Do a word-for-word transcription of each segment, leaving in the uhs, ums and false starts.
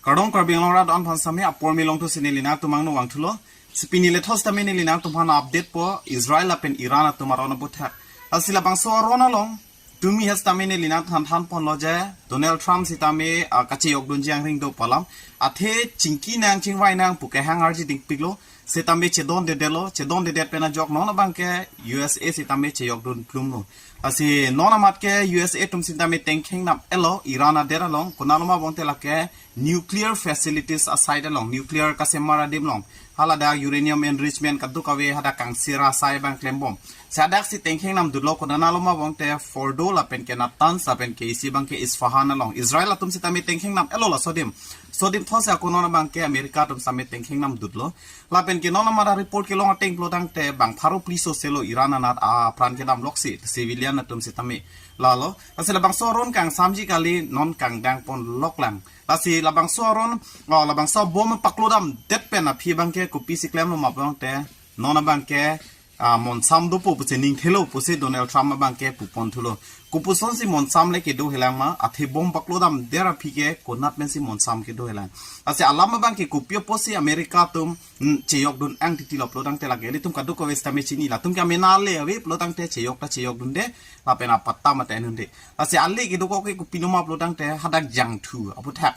Kardom Karbi Anglong rat an aphan sitame apor milong thu si neli nangtum angno vangthulo. Si pini lethos tame neli nangtum aphan update po Israel lapen Iran atum aron aputhak. Lasi labangso aron along tumi has tame neli nangtum aphan thanponlo je Donald Trump sitame, ah, kacheyok dunji angring do pu alam. Athe chingki nang chingvai nang pu kehang arji dingpiklo. Sitame chedondedetlo, chedondedet pen ajok non abangke U S A sitame cheyok dun plumlo. Lasi non amat ke U S A atum sitame tengkheng nam elo Iran adet along, konatlo ma bongte lake nuclear facilities aside along, nuclear kasemar adim along, haladak uranium enrichment kadokave hadak kangsira asai abang klembom. Si hadak si tengkheng nam dutlo, konatlo ma bongte Fordo lapen ke Natanz lapen ke isi abangke Isfahan along. Israel atum sitame tengkheng nam elo laso adim. Laso adim thotsi ako non abangke America atum sitame tengkheng nam dutlo. Lapen ke non amat a-report kelong ateng pulo tangte bang pharo phli so selo Iran anat apran kedam loksi civilian atum sitame. Lalo, lasi labangso aron kangsamji kali non kangdang ponlok lang. Lasi labangso aron, oh, labangso bom paklo damdet pen aphi abangke kopisi klemlo ma bongte non abangke, ah, monsam dopo pusi ningthelo pusi Donald Trump abangke puponthulo. Kopusonsi monsam le kedo helang ma, athe bom paklo damdet aphi ke konat pensi monsam kedo helang. Lasi alam abangke kopi apotsi America atum, hmm, cheyok dun ang titi lo pulo tangte lake ilitum kadokave sitame chini, latum ke amena le ave pulo tangte cheyok ta cheyok dunde, lapen apatta mate dunde. Lasi ale kedokok ke kopilo ma pulo tangte hadak jangthu aputhak.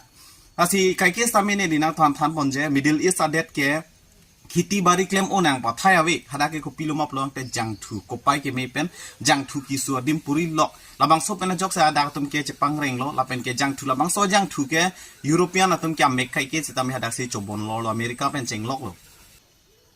Lasi kaike sitame neli nangtum aphan thanpon je Middle East adet ke kheti bari klem-o nang pathai ave, hadak ke kopilo ma pulo tangte jangthu, kopai keme pen jangthu keso adim purilok. Labangso pen ajok si hadak atum ke chepangrenglo, lapen ke jangthu, labangso jangthu ke European atum ke amek kaike sitame hadak si chobonlorlo, America pen chengloklo.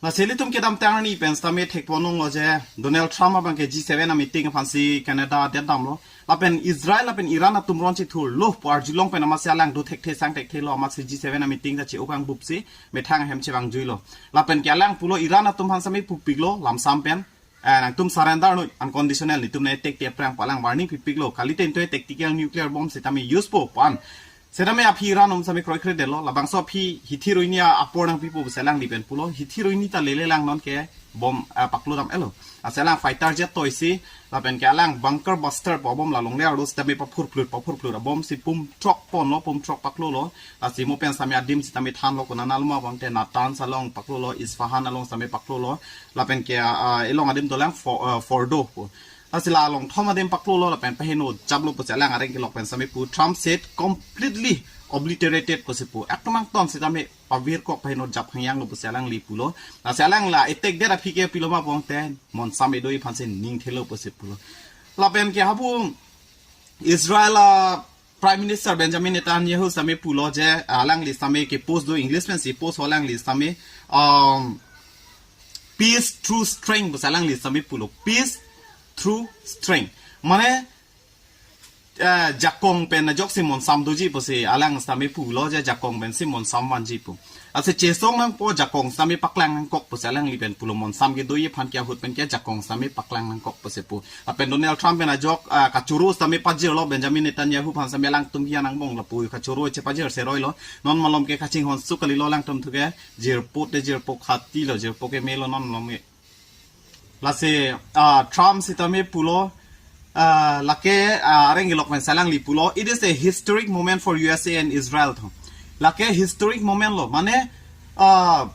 Lasi ilitum kedamtang arni pen sitame thekponlonglo je Donald Trump abangke G seven a-meeting aphansi Canada adet damlo. Lapen Israel lapen Iran atum ron chithurlo pu arjulong pen amatsi alang do thekthe sang thekthelo, amatsi G seven a-meeting ta che-o kangbup si methang ahem chevangjuilo. Lapen ke alang pulo Iran atum aphan sitame pupiklo lamsam pen, eh, nangtum surrender noi, unconditional, netum nangtekthe aphrang pu alang warning pipiklo. Kalite netum tactical nuclear bomb sitame use po pu an. Sitame aphi Iran atum sitame kroikredetlo, labangso aphi hithi roini apor nangpipo pusi alangli pen pulo, hithi roini ta lele lang non ke bom, ah, paklo dam elo. Lasi alang fighter jet toisi, lapen ke alang bunker buster pu abom la longle arlo sitame paphurphlut, paphurphlut abom si pum throk ponlo, pum throk paklolo. Lasi mo pen sitame adim sitame thanlo, konatlo ma bongte Natanz along paklolo, Isfahan along sitame paklolo. Lapen ke, ah, elong adim dolang For-, ah, Fordo pu. Lasi la along thom adim paklolo lapen paheno japlo pusi alang areng kelok pen sitame pu, Trump said completely obliterated pusi pu. Ekdom angton sitame pavirkok paheno jap hangyanglo pusi alangli pulo. Lasi alang la attack det aphi ke pilo ma bongte monsam edo-i aphansi ningthelo pusi pulo. Lapen ke hapu Israel a Prime Minister Benjamin Netanyahu sitame pulo je, alangli sitame ke post do, English pensi post ho, alangli sitame, um, peace through strength pusi alangli sitame pulo. Peace through strength. Mane, eh, jakong pen ajoksi monsam doji pusi alang sitame pulo je, jakong pensi monsam vanji pu. Lasi chesong nangpo, jakong sitame paklang nangkok pusi alangli pen pulo, monsam kedo-i aphan ke ahut pen ke jakong sitame paklang nangkok pusi pu. Lapen Donald Trump pen ajok, ah, kachoro sitame pajirlo Benjamin Netanyahu aphan sitame, alangtum kian angbong lapu kachoro chepajir seroilo. Non malom ke kachinghon suk kalilo alangtum thu ke, jirpo te jirpo khatilo, jirpo ke melo non malom ke. Lasi, ah, Trump sitame pulo, ah, lake, ah, areng kelok pen si alangli pulo, "It is a historic moment for U S A and Israel," tho. Lake historic moment lo, mane, ah,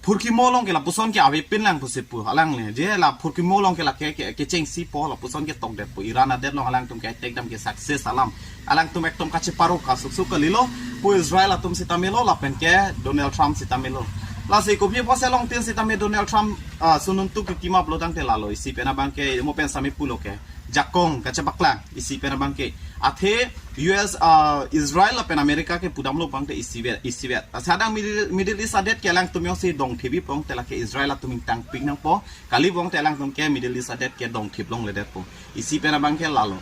phurkimo along ke lapuson ke avepin lang pusi pu alangli. Je la phurkimo along ke lake ke, kechengsi po, lapuson ke tokdet po. Iran adet along alangtum ke attack dam ke success alam. Alangtum ekdom kacheparo kasuksuk kalilo pu Israel atum sitame lo, lapen ke Donald Trump sitame lo. Lasi kopi apotsi along tin sitame Donald Trump, ah, sunun tuk titi ma pulo tangte lalo, isi pen abangke mo pen sitame pulo ke jakong kachepaklang, isi pen abangke. Athe U S, ah, Israel lapen America ke pudamlo bangte isivet, isivet. Lasi hadak Middle, Middle East adet ke alangtum jongsi dongthepi pongte lake Israel atum ingtangpik nangpo. Kali bongte alangtum ke Middle East adet ke dongthip longledet po. Isi pen abangke lalo.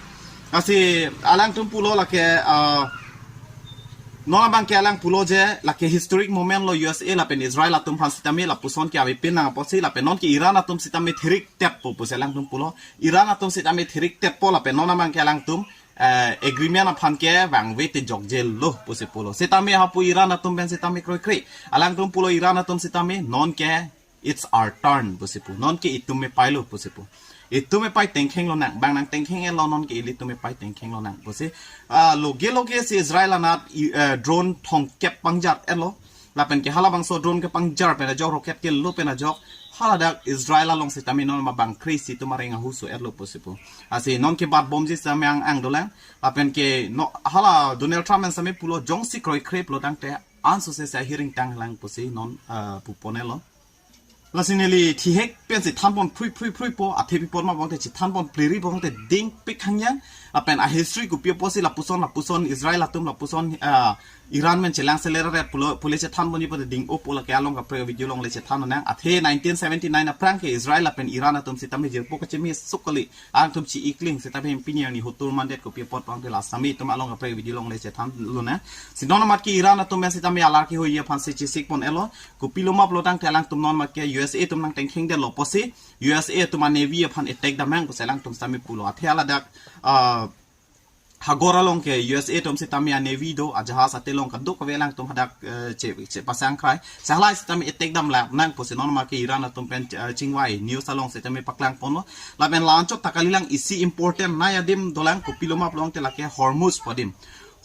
Lasi alangtum pulo lake, ah, non abangke alang pulo je lake historic moment lo U S A lapen Israel atum aphan sitame, lapuson ke avepin nang apotsi, lapen non ke Iran atum sitame therik tep po pusi alangtum pulo. Iran atum sitame therik tep po lapen non abangke alangtum, eh, agreement aphan ke vangve te jokjel lo pusi pulo. Sitame hapu Iran atum pen sitame kroikre. Alangtum pulo Iran atum sitame non ke it's our turn pusi pu. Non ke itum me pailo pusi pu. Itum epai tengkheng lonang, bang nang tengkheng-etlo non ke ilitum epai tengkheng lonang pusi. Ah, loge loge si Israel anat i, eh, drone thomkep pangjar-etlo. Lapen ke halabangso drone kepangjar pen ajok, rocket kelo pen ajok, haladak Israel along sitame non ma bang kre-isi atum areng ahu so-etlo pusi pu. Lasi non ke bat bomji sitame ang-ang dolang. Lapen ke no, hala Donald Trump pen sitame pulo jongsi kroikre pulo tangte ansose si ahiring tanglang pusi non, ah, pupon-etlo. Lasi neli thihek pensi thanpon phrui phrui phrui po, athe pi apot ma bangte chethanpon pleri bangte dingpik hangyang. Lapen a history kopi apotsi lapuson lapuson Israel atum lapuson, ah, Iran pen chelang selera re pulo pule chethanponji pote ding-o po, lake along kaprek video along le chethan nang. Athe nineteen seventy-nine aphrang ke Israel lapen Iran atum sitame jirpo kachemi sukali. Alangtum chi-ikling sitame pini arni hotur mandet kopi apot bangte la sitame itum along kaprek video along le chethan lonang. Si non amat ke Iran atum pen sitame alar kehoiji aphansi chesikpon-etlo. Kopilo ma pulo tangte alangtum non amat ke U S A atum nang tengkhengdetlo pusi, U S A atum a navy aphan attack damnang pusi alangtum sitame pulo. Athe haladak, ah, hagor along ke U S A atum sitame a navy do, a jahaz ate along kadokave alangtum hadak, eh, che, chepasang krai. Sehalai sitame attack damlap nang pusi non amat ke Iran atum pen, eh, chingvai news along sitame paklangponlo. Lapen la anchot ta kalilang, isi important nei adim dolang, kopilo ma pulo tangte lake Hormuz pu adim.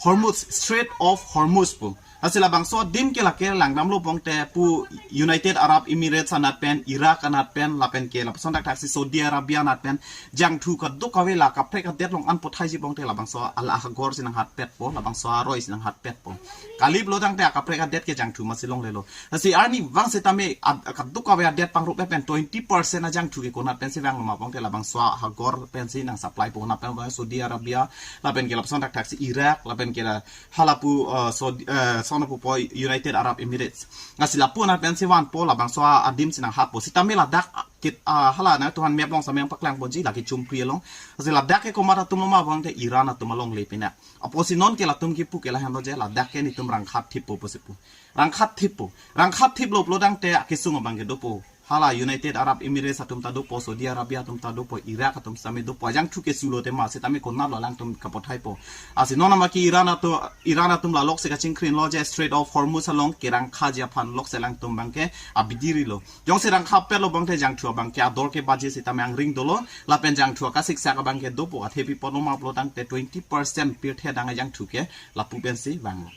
Hormuz, Strait of Hormuz pu. Lasi labangso adim ke lake langdamlo bangte pu United Arab Emirates anat pen, Iraq anat pen, lapen ke lapuson thakthaksi Saudi Arabia anat pen jangthu kadokave la kaprek adet along an pothaiji bangte labangso ala hagor si nanghatpetpo, labangso aroi si nanghatpetpo. Kali pulo tangte akaprek adet ke jangthu masi longlelo. Lasi arnivang sitame ad-, kadokave adet pangrup pen twenty percent ajangthu ke konat pensi vanglo ma bangte labangso hagor pensi nang supply po, konat pen bang Saudi Arabia, lapen ke lapuson thakthaksi Iraq, lapen ke la halapu, eh, Saudi, eh, sono pupo United Arab Emirates. Lasi lapu anat pensi vanpo, labangso adim si nanghatpo. Sitame ladak kit, ah, hala nangtumphan map along sitame paklangponji, lake Chumpri along. Lasi ladak ke komat atumlo ma bangte Iran atum alongle pina. Apotsi non ke latum kipu ke lahenlo je, ladak ke nitum rangkhat thippo pusi pu. Rangkhat thippo. Rangkhat thiplo pulo tangte akesung abang ke dopo. Hala United Arab Emirates atum ta dopo, Saudi Arabia atum ta dopo, Iraq atum sitame dopo. Ajangthu ke sulo tema, sitame konatlo alangtum kapothaipo. Lasi non amat ke Iran atum, Iran atum la lok si kachingkrinlo je Strait of Hormuz along kerangkhaji aphan lok si alangtum bangke abidi rilo. Jongsi rangkhapetlo bangte jangthu abangke ador kebaji sitame angring dolo, lapen jangthu akasiksak abangke dopo, athe pi apotlo ma pulo tangte twenty percent pirthe adang ajangthu ke lapu pensi vanglo.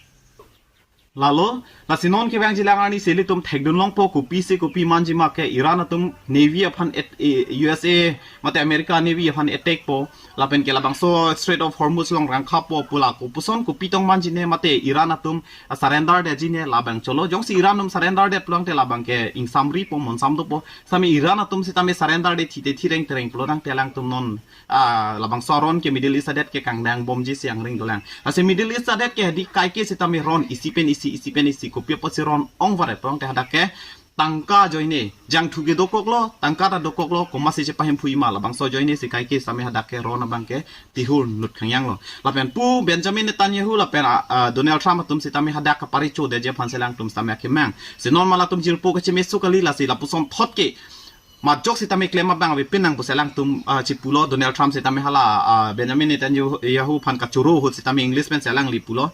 Lalo, lasi non kevangjilang arni si ilitum thekdun longpo, kopisi kopi manji ma ke Iran atum navy aphan et-, e, U S A mate America navy aphan attack po, lapen ke labangso Strait of Hormuz along rangkhappo pu la kopuson kopi tong manjine mate Iran atum, ah, surrender detjine labang cholo. Jongsi Iran atum surrender det pulo tangte labangke ingsamripo, monsam dopo. Sitame Iran atum sitame surrender det thite thireng tereng pulo tangte alangtum non, ah, labangso aron ke Middle East adet ke kangdang bomji si angring dolang. Lasi Middle East adet ke hadi kaike sitame ron isi pen isi, isi pen isi, kopi apotsi ron ongvar pulo tangte hadak ke tangka ajoine, jangthu ke dokoklo, tangka ta dokoklo, komatsi chepahemphu-i ma, labangso ajoine si kaike sitame hadak ke ron abangke tihur nut khangyanglo. Lapen pu Benjamin Netanyahu lapen, ah, ah, Donald Trump atum sitame hadak kaparicho detji aphansi alangtum sitame akemang. Si non ma latum jirpo kachemesuk kali, lasi lapuson thot ke majok sitame klem abang avepin nang pusi alangtum, ah, chipulo. Donald Trump sitame hala, ah, Benjamin Netanyahu aphan kachoro ahut sitame English pensi alangli pulo,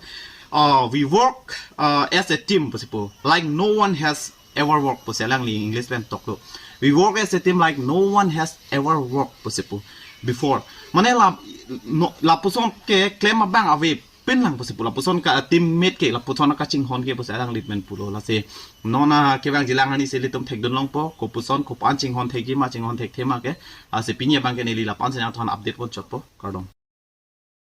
ah, "We work, ah, as a team," pusi pu, "like no one has ever worked," pusi alangli English pen toklo. "We work as a team like no one has ever worked," pusi pu, "before." Mane la, no, lapuson ke klem abang avepin nang pusi pu, lapuson ka teammate ke, lapuson kachinghon ke pusi alangli pen pulo. Lasi non kevangjilang arni si ilitum thekdun longpo, kopuson kopi-an chinghon thekji ma, chinghon thekthe ma ke. Lasi pini abangke neli la-an si nangtumphan update ponchotpo, kardom.